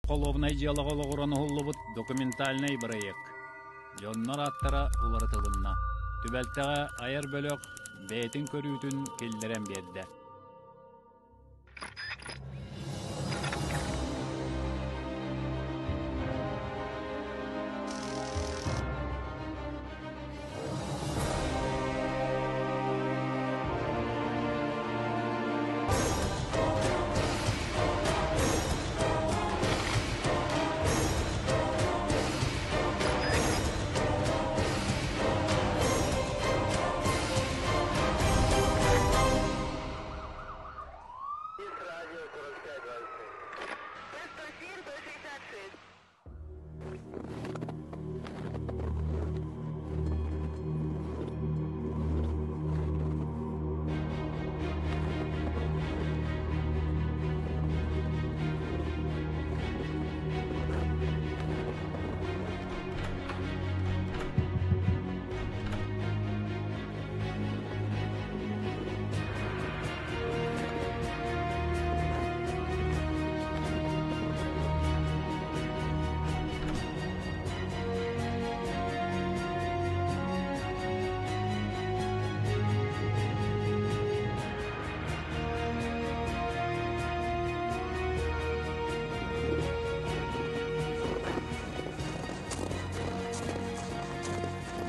Холуобунай дьыалаҕа олоҕуран уһуллубут документальнай бырайыак. Дьоннор ааттара уларытылынна. Түбэлтэҕэ айар бөлөх бэйэтин көрүүтүн киллэрэн биэрдэ.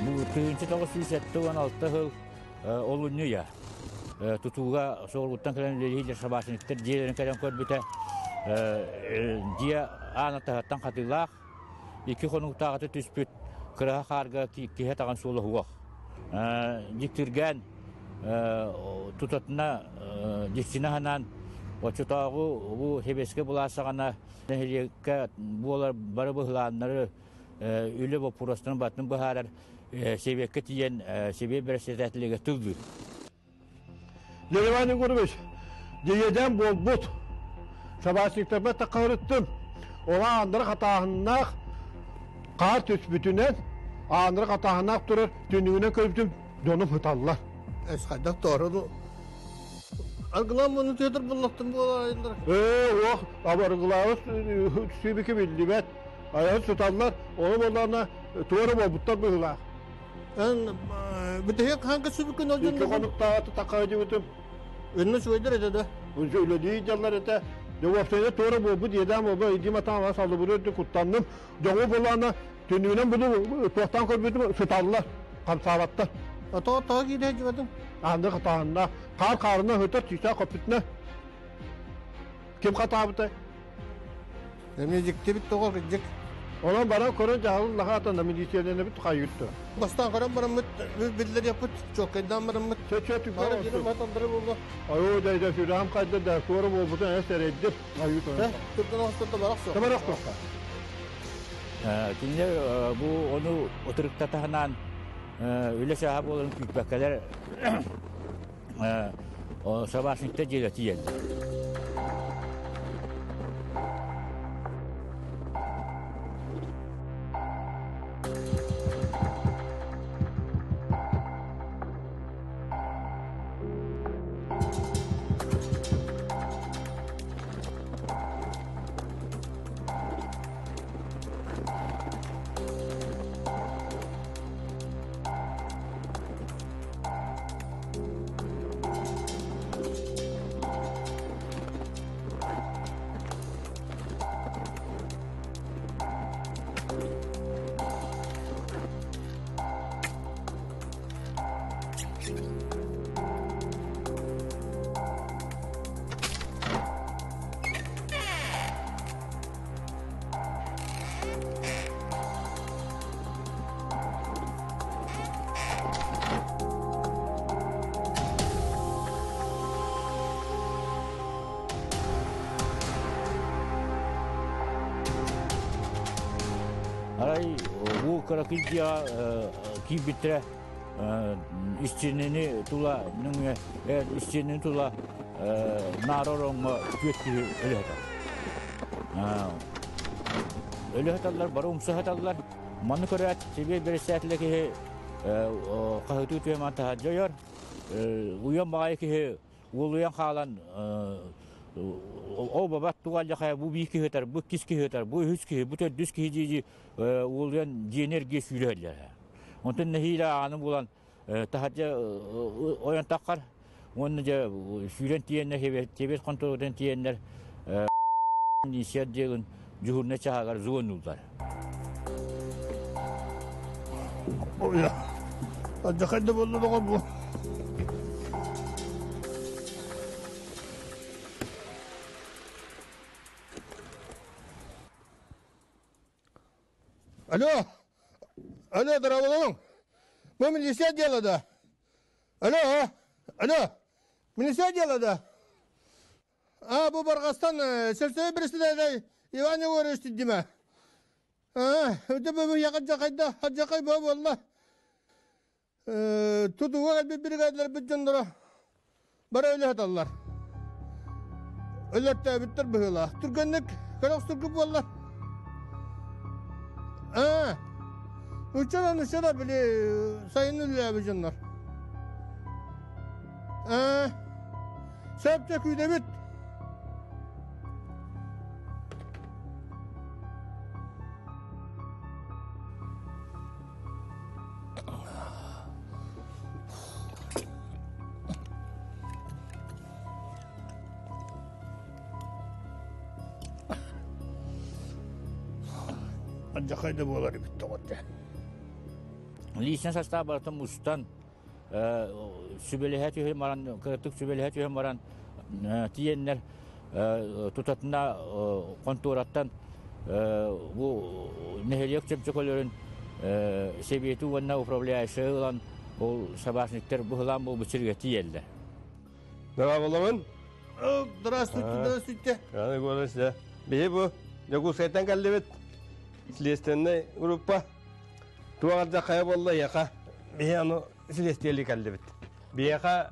Бу 1976 сыл олунньу ыйа тутууга соҕурууттан кэлэн үлэлиир шабашниктар дьиэлэрин кэлэн көрбүтэ дьиэ аана таһыттан хатыылаах икки хонуктааҕыта түспүт кыраһа хаарга киһи атаҕын суола суох дьиктиргээн тутатына дьиксинэ санаан оччотооҕу бу сэбиэскэй былаас саҕана нэһилиэккэ буолар бары быһылааннары үлэ боппуруостарын барытын быһаарар сэбиэккэ тиийэн сэбиэт бэрэссэдээтэлигэр тыллыыр. Иван Егорович, дьиэдэн буолбут. Шабашниктарбар таххарыттым. Ола аандара хатааһыннаах хаар түспүтүнэн, аандара хатааһыннаах турар түннүгүнэн көрбүтүм дьонум ыталлар. Эс хайдах тоору Аргылаан муну тыатыр буллахтым буолар. Ээ, ох, аргылаабыт сүүбүкү биллибэт. Айан сыталлар, ону буоллаҕына туора буолбуттар быһыылаах. Эн бүтэһик хаһан сүбүккүн ол Икки хонуктааҕыта такка дьыбытым. Өннө үчүгэйдэр этэ да. Үлэлии дьаллар этэ. Дьэ уопсайга туора буолбут иэдээн буолба илиим атаҕым саллыбыры үрдү куттанным. Дьоҥу буоллаҕына түннүгүнэн буну туохтаан көрбүтүм сыталлар, хамсаабаттар. Тоҕо тоҕо киирэ дьыбатым? Аанды хатааһынна хаар хаарына ыһытар чыычаах көппүтүнэ ким хатаабытай? Эмиэ дьиктибит тоҕо кырдьык. Онон баран көрөн дьаһалын лаха милициялэнэбит хайыытты. Бастаан көрөн бараммыт биллэриэхпит, чуолкайдаан бараммыт. Чө-чө түгэн буолла. Айоо дайда сүрэҕим хайда да туора буолбутун эн сэрэйдим. Айыы тойон. Түргэн оҕустарда барах суох. Барах суохха. Кинилэр бу ону утарыктатаһынан үлэ чааһа буоларын күүппэккэлэр Шабашниктар дьиэгэ тиийэллэр. Арай бу кыракый дьиэҕэ киирбиттэрэ истиэнэни тула нөҥүө истиэнэни тула наара ороҥҥо түөрт киһи өлө сытар. Өлө сыталлар, бары умса сыталлар. Маны көрөөт, сэбиэт бэрэссэдээтэлэ киһи хаһытыы түһэн таһырдьа ойор. Уйан баҕайы киһи уолуйан хаалан Ол бабат туга бу биир киһи ытар, бу иккис киһи ытар, бу үһүс киһи, бу төрдүс киһи дии уолуйан дьиэни эргийэ сүүрэллэр. Онтон нэһиилэ ааны булан таһырдьа ойон таххар уонна дьэ сүүрэн тиийэннэр Тибет хонтуорутун тиийэннэр милиция отделын дьуһурнай чаһыгар звоннуллар. Алдьархай да буолла доҕор бу. Алло! Алло, здраволоҥ! Мы милиция отдела да? Алло! Алло! Милиция отдела да? А, бу Барҕастан сельсовет председатель Иван Егорович тиддиме. А, өтө бу якын жакайда, бу буолла. Тутууга кэлбит бригадаларбыт дьонноро бары өлө сыталлар. Өлөртөөбүттэр быһыылаах. Түргэнник көрө охсургу буолла. Аа, нууччалар нууччалар били сайын үлэлээбит дьоннор. Аа, сөп күүтэбит. Алдьархай да буолар эбит тоҕо Личный состав барытын устан сүбэлэһэ түһэн баран кыратык сүбэлэһэ түһэн баран тиийэннэр тутатына хонтуораттан бу нэһилиэк чөмчөкөлөрүн сэбиэти уонна управляющай ылан ол шабашниктар быһылаан буолбут сиргэ тиийэллэр. Здраволовын. Здравствуйте, здравствуйте. Аны көрөсө. Биһи бу Дьокуускайтан кэллибит. Следственный группа. Туох хайа буолла яха. Биһи аны силиэстийэлии кэллибит. Биһиэхэ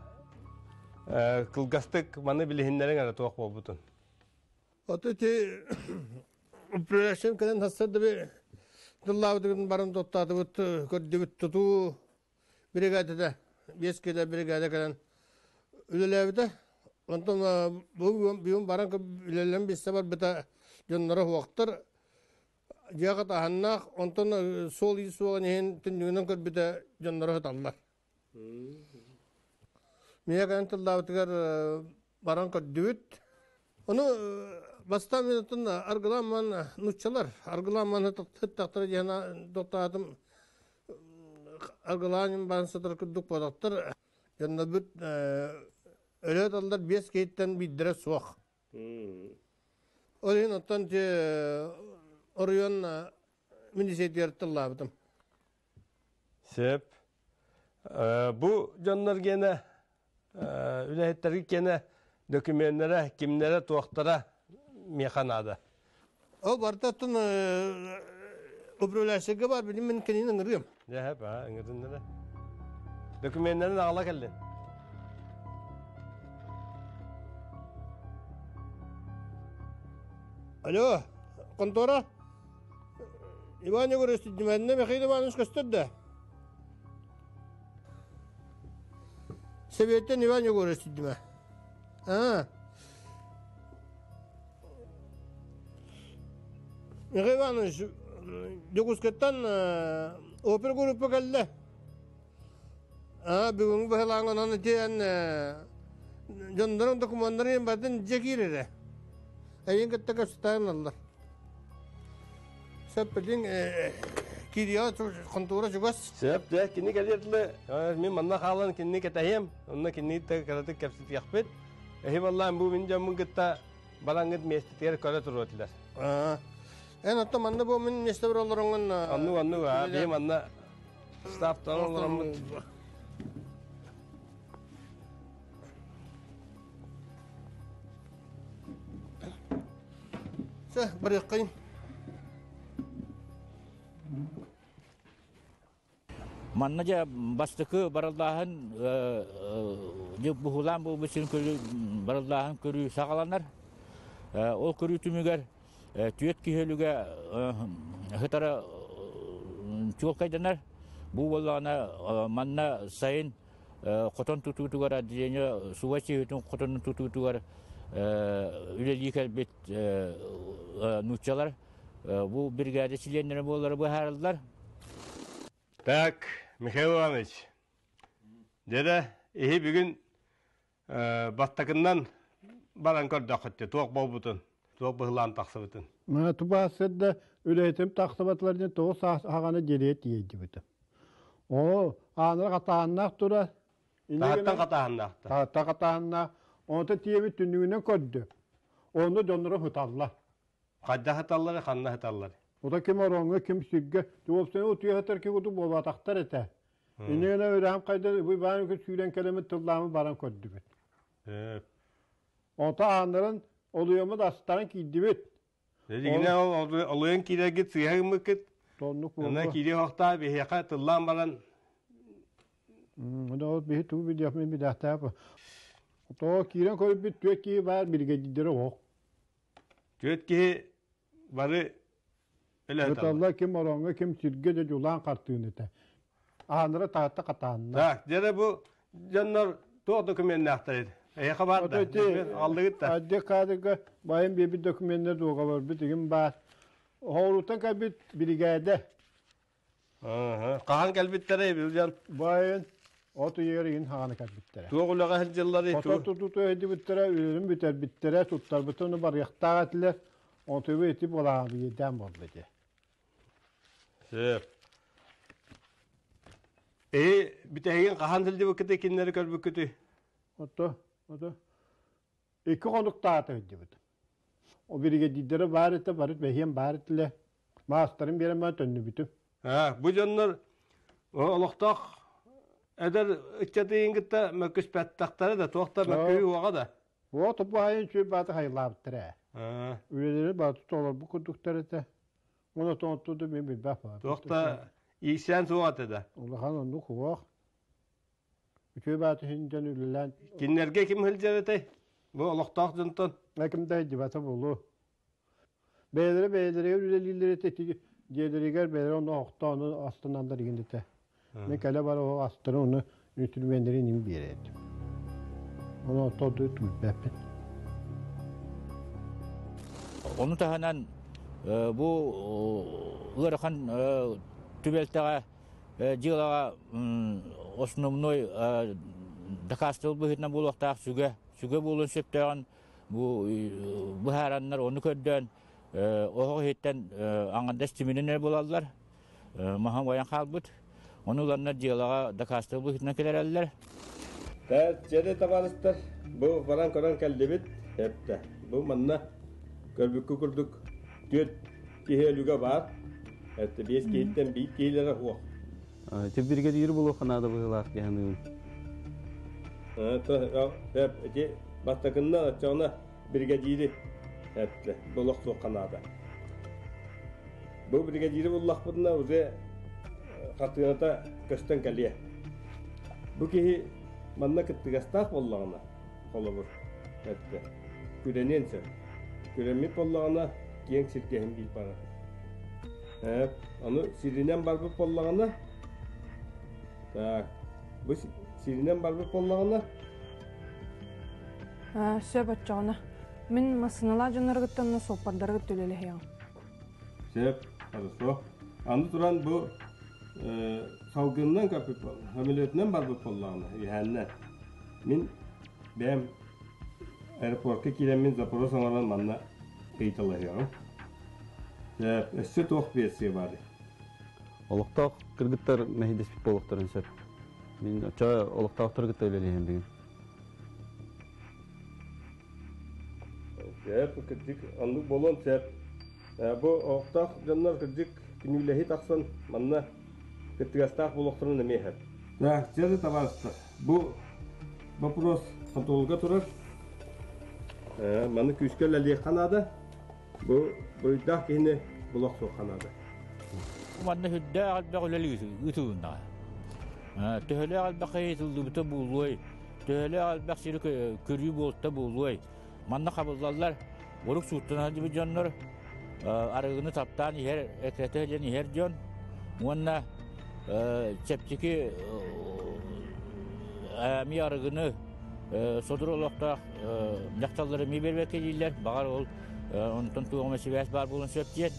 кылгастык маны билиһиннэриҥ эрэ туох буолбутун. Ото ити управляющим кэлэн тахсар тыллаабытыгын баран тоттаатыбыт, көрдүбүт тутуу бригадата, биэс киилэ бригада кэлэн үлэлээбитэ. Онтон бүгүн баран үлэлэн билсэ барбыта дьонноро суохтар. Дьиэҕэ таһаннаах, онтон суол-иис суоҕун иһин түннүгүнэн көрбүтэ дьонноро сыталлар. Миэхэ кэлэн тыллаабытыгар баран көрдүбүт. Ону бастаан мин оттон аргылаан нууччалар аргылаан сыттахтара диэн тохтоотум аргылаан баран сытар курдук буолаттар. Дьоннорбут өлө таллар биэс киһиттэн биирдэрэ суох. Ол иһин оттон оройуон милициятыгар тыллаабытым. Сөп. Бу дьоннор гиэнэ үлэһиттэргэ киэнэ докуменнара, кимнэрэ, туохтара миэхэ наада. Ол барыта оттон управляющийга бар, билим мин кинини ыҥырыам. Дьэ, ба, ыҥырдыннара. Докуменнарын аҕала кэллин. Алло, контора? Иван Егорович, Диманна Михаил Иванович көстөр да? Сэбиэттэн Иван Егорович Димэ. А. Михаил Иванович, Дьокуускайтан опера группа кэллэ. Аа, бүгүҥҥү быһылааҥҥа онон ити эн дьоннорун докумуоннарын барытын дьиэ киирэрэ. Эйигин кытта кэпсэтэн ыллар. Сөп билин киириэҕэ хонтуура чугас. Сөп, дьэ, кини кэлиэр дылы мин манна хаалан кинини кэтэһиэм, онно кинини кыратык кэпсэтиэхпит. Эһи баллаан бу мин дьоммун кытта балаҥҥыт миэстэтигэр көрө туруо этилэр. Эн оттон манна бу мин миэстэбэр олороҥҥун Оннук, оннук, аа, биһи манна штабтан олороммут. Все, барыаххайын. Манна дьэ бастакы барыллааһын буһулаан буолбут сирин көрүү барыллааһын көрүү саҕаланар. Ол көрүү түмүгэр түөрт киһи өлүгэ сытара чуолкайданар. Бу буоллаҕына манна сайын хотон тутуутугар отделение суба сүөһүтүн хотонун тутуутугар үлэлии кэлбит нууччалар бу бригада чилиэннэрэ буолара быһаарыллар. Так, Михаил Иванович, дьэ иһи бүгүн бастакыннан баран көрдөххүттэ туох буолбутун, туох быһылаан тахсыбытын. Тубаасыр да үлэһитим тахсыбатылар диэн тоҕо саҕана дьириэ тиийдибитим. Оо, аанара хатааннаах тура. Таһаттан хатааһыннаахтар. Таһаттан хатааһыннаах. Онто тиийэбит түннүгүнэн көрдө. Онно дьонноро сыталлар. Хайдах сыталлар, ханна сыталлар? Ота ким ороҥҥо, ким сиргэ. Уопсайынан утуйа сытар киһи курдук буолбатахтар этэ. Иннигинэ үрэҕим хайда баан күн сүүрэн кэлэммит тыллааммыт баран көрдүбүт. Онто ааннарын олуйаммыт астаран киирдибит. Дигинэ ол олуйан киирэргит сыыһа гыммыккыт. Тоннук Онно киириэ охтаа биһиэхэ тыллаан баран Ол биһи тугу билиэхпин билээхтээх. Тоҕо киирэн көрбүт түөрт киһи баар биригэдьиирдэрэ оһох. Түөрт киһи бары Ыталла ким ороҥҥо, ким сиргэ да дьулаан хартыын этэ. Аанара таатта хатаанна. Так, дьэ бу дьоннор туох докуменнаахтар Эйиэхэ баар да? Аллыгыт да? Отдел кадрга байым биэрбит докуменнар дуогабарбыт игин баар. Хоруттан кэлбит биригээдэ. Хаһан кэлбиттэрэй билдьэн? Байын от ыйыгар игин хаҕаны кэлбиттэрэ. Туох үлэҕэ сылдьалларый? Хотон тутууту өйдүбүттэрэ, үлэлэрин бүтэрбиттэрэ, туттарбыттар, ону барыахтаах этилэр. Онтуйбу ити буолаабыйдаан буолла ити. Сөп. Эһи бүтэһигин хаһан сылдьыбыккытый кинилэри көрбүккүтүй? Ото, ото. Икки хонуктаата сылдьыбыт. О биригэдьиирдэрэ баар этэ, бары бэһиэн баар этилэр. Маастарын биэрэн баран төннүбүтүм. Аа, бу дьоннор олохтоох эдэр ыччаты кытта мөккүспэттахтара да, туох да мөккүһүү уоҕа да. Уот баайын үчүгэй бааты хайылаабыттар ээ. Үлэлэри бааты толорбут курдуктар этэ. Оны тоҥоттуду мен билбэт баар. Туох да ииксээн суох этэ да. Улахан оннук уох. Үчүгэй бааты иһин дьон үлэлээн. Кинилэргэ ким сылдьар этэй? Бу олохтоох дьонтон. Ким да дьыбата буолуо. Бэйэлэрэ бэйэлэригэр үлэлииллэр этэ ити дьиэлэригэр бэйэлэрэ ону охтоон астыналлар игин этэ. Мен кэлэ бара ол астарын ону инструментэрин им биэрэ этим. Ону оттоду түлбэппин. Ону таһынан бу ыарахан түбэлтэҕэ дьыалаҕа основной дакаастабыл быһыытынан буолуохтаах сүгэ сүгэ буолуон сөптөөҕүн Бу быһаараннар ону көрдөөн оһох иһиттэн аҥардас тимирин эрэ булаллар. Маһан уойан хаалбыт. Ону ыланнар дьыалаҕа дакаастабыл быһыытынан кэлэрэллэр. Дьэ табаарыстар, бу баран көрөн кэллибит. Эптэ. Бу манна көрбүккү курдук түөрт киһи өлүгэ баар. Эттэ биэс киһиттэн биир киһилэрэ суох. Ити биригэдьиир булуохха наада быһыылаах дии саныыбын. Ити бастакынна оччоҕуна биригэдьиири эттэ булуохсуохха наада. Бу биригэдьиири буллахпытына уже хартыыната көстөн кэлиэ. Бу киһи манна кыттыгастаах буоллаҕына, холобур, эттэ, күрэниэн сөп. Күрэммит буоллаҕына, киэҥ сиргэ иһин биир барар. Ону сиринэн барбыт буоллаҕына, так, бу сиринэн барбыт буоллаҕына Сөп оччоҕуна. Мин массыыналаах дьонноргуттан уонна суоппардаргыт үлэлэһиэҕим. Сөп, хорошо. Аны туран бу салгынынан көппүт самолетунан барбыт буоллаҕына, үһээннэ. Мин бэйэм аэропортка киирэммин запрос оҥорон манна ыйыталаһыаҕым. Өссө туох версия баарый? Олохтоох кыргыттар мэһэйдэспит буолуохтарын сөп. Мин оччо олохтоохтору кытта үлэлэһэн бүгүн. Сөп, кырдьык оннук буолуон сөп. Бу олохтоох дьоннор кырдьык күнүүлэһии тахсан манна кыттыгастаах буолуохтарын эмиэ сөп. Так, дьэ табаарыстар, бу вопрос хонтуруолга турар. Маны күүскэ үлэлиэххэ наада. Бу буруйдаах киһини була охсуохха наада. Манна сүрдээх элбэх үлэлии ыытылыннаҕа. Төһөлөөх элбэх ыытыллыбыта буолуой, төһөлөөх элбэх сири көрүү буолта буолуой. Манна хабыллаллар урук сууттана сылдьыбыт дьоннор, арыгыны таптаан иһэр, эккирэтэ сылдьан иһэр дьон уонна чэпчэки эмиэ арыгыны. Содур олохтоох дьахталлары эмиэ бэрбэккэ дииллэр. Баҕар ол онтон туох эмэ сибээс баар буолуон сөп диэн.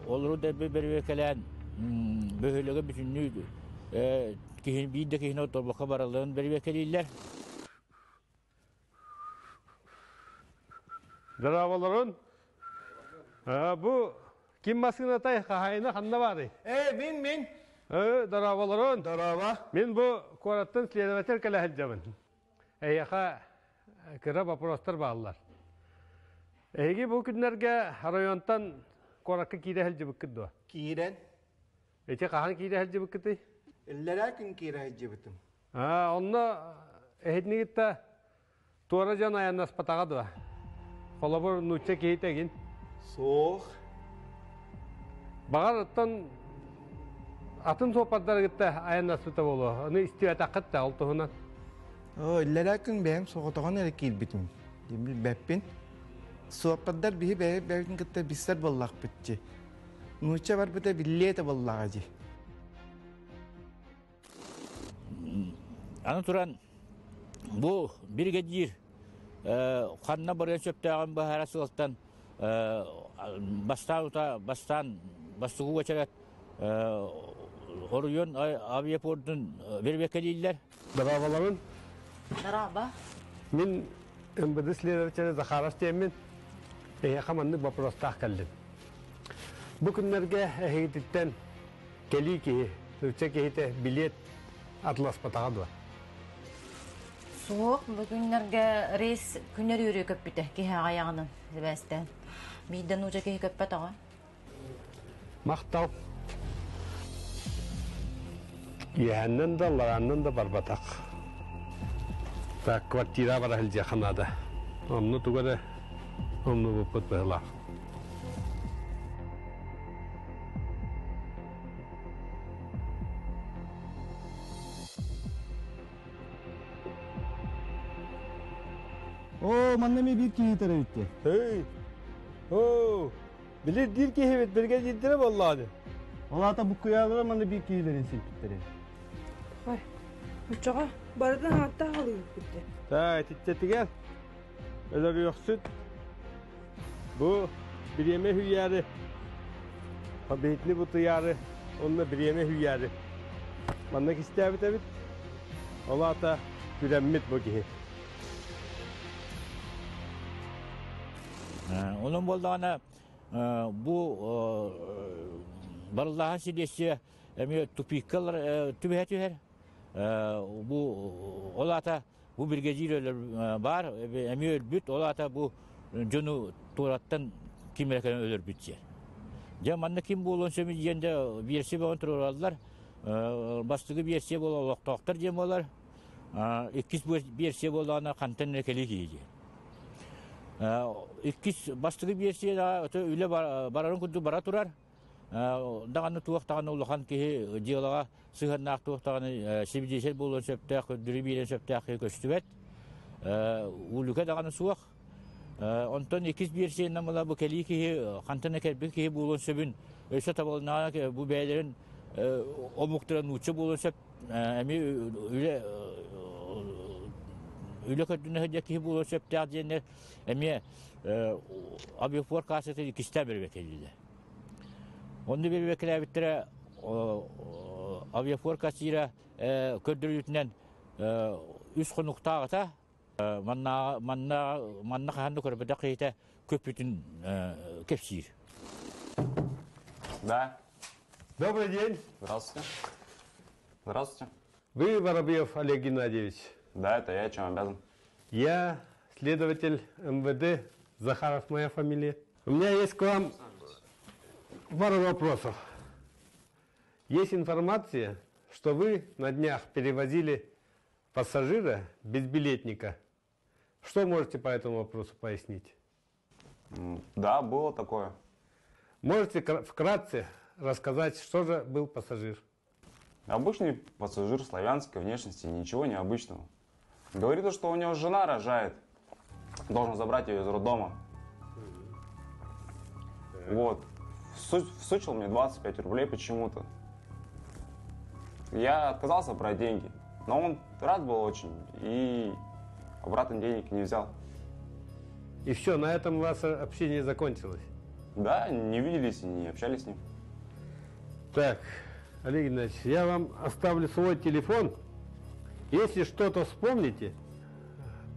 Олору да бэрбэкэлээн бөһүөлэгэ бүтүннүү киһи биир да киһини оторбокко баралларын бэрбэкэлииллэр. Здраволорун. Бу ким массыынатай хаһаайына ханна баарый? Э, мин, мин. Э, дорооболорун. Дорообо. Мин бу куораттан следователь кэлэ сылдьабын. Эйиэхэ кыра вопростар бааллар. Эһиги бу күннэргэ районтан куоракка киирэ сылдьыбыккыт дуо? Киирэн. Ити хаһан киирэ сылдьыбыккытый? Иллэрээ күн киирэ сылдьыбытым. Аа, онно эһитинигитта Туора дьон айаннаспатаҕа дуо? Холобур, нуучча киһитэ игин. Суох. Баҕар, оттон атын суоппардары кытта айаннаспыта буолуо. Ону истибэтэххит да ол туһунан. Оо, иллэрээ күн бэйэм соҕотоҕун эрэ киирбитим. Билбэппин. Суоппардар биһи бэйэ-бэйэбитин кытта билсэр буоллахпыт дии. Нуучча барбыта биллиэ этэ буоллаҕа дии. Аны туран, бу биригэдьиир ханна барыан сөптөөҕүн быһаара сылтан бастаан ута бастаан бастакы уочарат оройуон авиапордун бэрбэкэлииллэр. Дорооболорун. Дорообо. Мин МВД следователя Захаров диэммин. Эһиэхэ маннык вопростаах кэллим. Бу күннэргэ эһигититтэн Кэлии киһи, нуучча киһитэ билиэт атыласпатаҕа дуо? Суох, бу күннэргэ рейс күнэр үөрүү көппүтэ киһи аҕайаҕынан сибээстээн. Биирдэ нуучча киһи көппөтөҕө. Махтал. Үөһэннэн да, алларааннан да барбатах. Так, квартира бара сылдьыахха наада. Онно тугу эрэ умнубуппут быһыылаах. Оо, манна эмиэ биир киһи төрөөбүттэ. Эй! Оо! Билир диир киһибит биригэдьиирдэрэ буоллаҕа Ол аата буккуйаалара манна биир киһилэрин сирпиттэрэ. Ой, оччоҕо барытын ааттаах алыыбыт Та, итиччэтигэр Өлөрүөхсүт бу бириэмэ үһүйээри, биһитини бутуйаары уонна бириэмэ үһүйээри манна кистээбит эбит. Ол аата күрэммит бу киһи. Онон буоллаҕына бу барыллааһын силиэстийэ эмиэ тупикка түбэһэ түһэр. Бу ол аата Бу биригэдьиир өлөр баар, эмиэ өлбүт, ол аата бу дьону туораттан ким эрэ кэлэн өлөрбүт диэн. Дьэ манна ким буолуон сөбүй диэн дэ версия бөҕөн туруораллар. Бастакы версия буола олохтоохтор диэн буолар. Иккис версия буоллаҕына хантан эрэ кэлии киһи диэн. Иккис бастакы версия үлэ барарын курдук бара турар. Даҕаны туох даҕаны улахан киһи дьыалаҕа сыһыаннаах туох даҕаны сибидиэсэл буолуон сөптөөх, көрдөрүү биэриэн сөптөөх киһи көстүбэт. Улүкэ даҕаны суох. Онтон иккис биэрсиэннэн була бу кэлии киһи хантан да кэлбит киһи буолуон сөбүн өссө табылыннаҕына бу бэйэлэрин омуктара нуучча буолуон сөп эмиэ үлэ үлэ көрдүнэ сылдьар киһи буолуон сөптөөх диэннэр эмиэ авиапорт кассатын иккистээн бэрбэкэлииллэр. Онно бэбэкэлээбиттэрэ авиапорт кассира көрдөрүүтүнэн үс хонуктааҕыта манна манна манна хаһан да көрбөтөх киһитэ көппүтүн кэпсиир. Да. Добрый день. Здравствуйте. Здравствуйте. Вы Воробьев Олег Геннадьевич? Да, это я, чем обязан? Я следователь МВД, Захаров моя фамилия. У меня есть к вам пару вопросов. Есть информация, что вы на днях перевозили пассажира без билетника. Что можете по этому вопросу пояснить? Да, было такое. Можете вкратце рассказать, что же был пассажир? Обычный пассажир славянской внешности, ничего необычного. Говорит, что у него жена рожает. Должен забрать ее из роддома. Вот. Всучил мне 25 рублей почему-то. Я отказался брать деньги. Но он рад был очень и обратно денег не взял. И все, на этом ваше общение закончилось? Да, не виделись и не общались с ним. Так, Олег Геннадьевич, я вам оставлю свой телефон. Если что-то вспомните,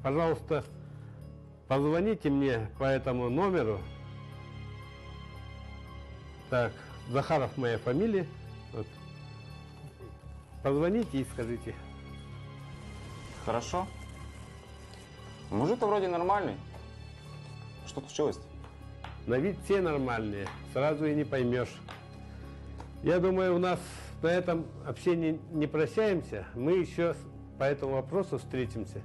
пожалуйста, позвоните мне по этому номеру. Так, Захаров моя фамилия. Вот. Позвоните и скажите. Хорошо. Мужик-то вроде нормальный. Что случилось-то? На вид все нормальные, сразу и не поймешь. Я думаю, у нас на этом общении не прощаемся. Мы еще по этому вопросу встретимся.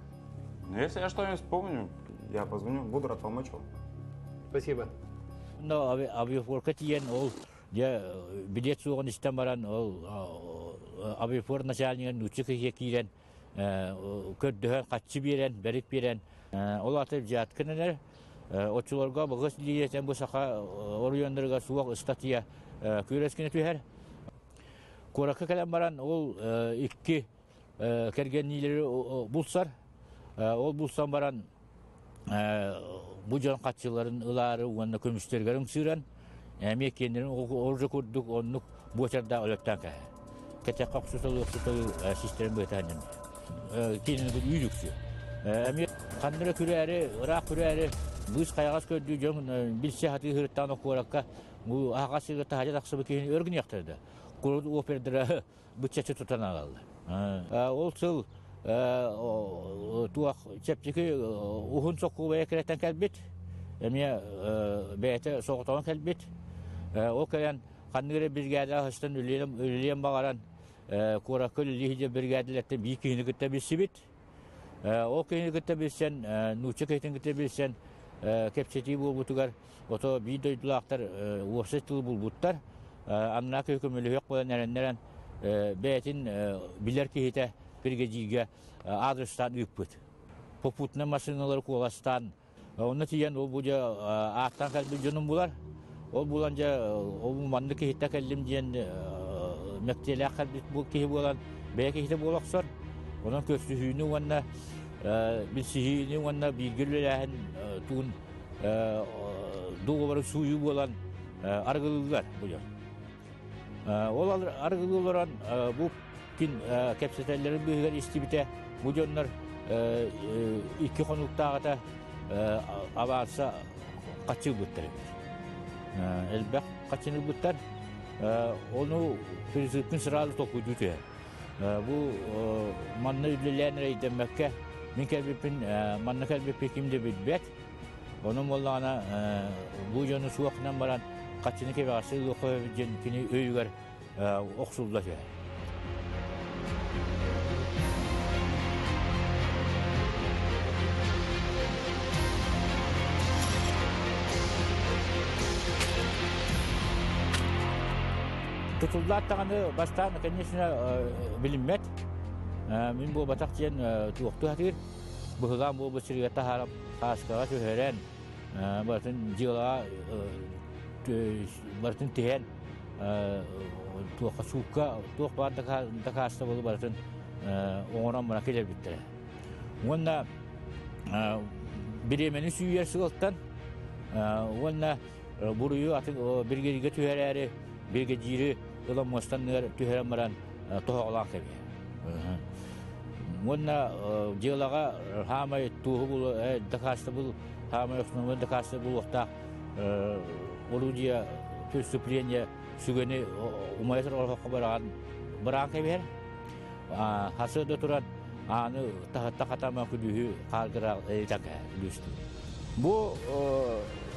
Ну, если я что-нибудь вспомню, я позвоню, буду рад помочь вам. Спасибо. Но авиапорка тиийэн ол дьэ билет суоҕун истэн баран ол авиапорт начальнигын нуучча киһигэ киирэн көрдөһөн хаччы биэрэн бэрик биэрэн ол аты взятка дэнэр оччолорго быгыс лиийэтэн бу саха оройуоннарыгар суох ыстатыйа күрэскинэ түһэр куоракка кэлэн баран ол икки кэргэнниилэри булсар ол булсан баран бу дьон хаччыларын ылаары уонна көмүстэригэр ымсыыран эмиэ киэннэрин ордьо курдук оннук буочардаах өлөттөөн кэһэ. Кэтэххэ охсуталыы охсуталыы систэрин быатаан киинин үүт үксү. Эмиэ ханныра күрээри, ыраах күрээри быыс хайаҕас көрдүү дьон билсэ сатыы сырыттаан куоракка бу аһаҕас сиргэ таһырдьа тахсыбыт киһини өр гыныахтара да. Курут опердара быччаччы тутан аҕалла. Ол сыл туох чэпчэки уһун сокуубайа кирэтэн кэлбит, эмиэ бэйэтэ соҕотоҕун кэлбит. Ол кэлэн ханнык эрэ биригээдэ аһыстан үлэлиэн баҕаран куоракка үлэлии сылдьар биригээдэлэртэн биир киһини кытта билсибит. Ол киһини кытта билсэн, нуучча киһитин кытта билсэн кэпсэтии буолбутугар ото биир дойдулаахтар уопсай тылы булбуттар. Аннаа киһи көмөлөһүөх буолан эрэннэрэн бэйэтин билэр киһитэ биригэдьииргэ аадырыстаан ыыппыт. Попутно массыыналары куоластаан онно тиийэн ол бу дьэ ааттаан кэлбит дьонум булар. Ол булан дьэ ол маннык киһиттэ кэллим диэн мэктиэлээх кэлбит киһи буолан бэйэ киһитэ буола охсор. Онон көрсүһүүнү уонна билсиһиини уонна бииргэ үлэлээһин туун дуогабары сууйуу буолан арыгылыыллар бу дьон. Ол арыгылыы олорон бу күн кэпсэтэллэрин быыһыгар истибитэ бу дьоннор икки хонуктааҕыта аванса хаччы ылбыттар эбит. Элбэх хаччыны ылбыттар. Ону призывкын сразу толкуйдуу түһэр. Бу манна үлэлээн эрэйдэммэккэ мин кэлбиппин манна кэлбиппин ким да билбэт. Онон буоллаҕына бу дьону суохунан баран хаччыны кэбэҕэстик ылыахха диэн кини өйүгэр охсулла түһэр. Тутуллаат даҕаны бастаан, конечно, билиммэт. Мин буолбатах диэн туохтуу сатыыр. Быһылаан буолбут сиригэр таһааран хааскаҕа түһэрэн, барытын дьыалаҕа барытын тиһэн туохха суукка туох баар дакаастабылы барытын оҥорон баран кэлэрбиттэрэ. Уонна бириэмэни сүүйэр сыалтан уонна буруйу атын биригэдьииргэ түһэрээри биригэдьиири ылан муостанныгар түһэрэн баран тоһоҕолоон кэбиһэр. Уонна дьыалаҕа хаамай туоһу булу дакаастабыл хаамай основной дакаастабыл буолуохтаах орудие преступление сүгэни умайа турар оһоххо быраҕан быраҕан кэбиһэр. Хасыада туран ааны таһытта хатама күлүүһү хааргыра күлүүстүү. Бу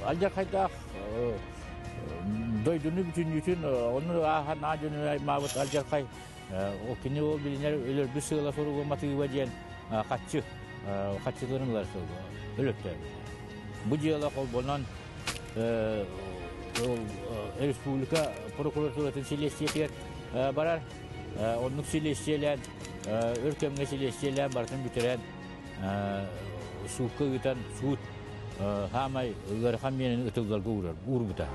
алдьархайдаах дойдуну бүтүннүүтүн ону ааһан аа дьону аймаабыт алдьархай ол кини ол билинэр өлөрбүт сыала суругу матыыба диэн хаччы хаччыларын ылар сылга өлөттөөбүт. Бу дьыала холбонон республика прокуратуратын силиэстийэтигэр барар. Оннук силиэстийэлээн, өр кэмҥэ силиэстийэлээн барытын бүтэрэн суукка ыытан суут хаамай ыарахан миэрэни ытылларга уурар, уурбута.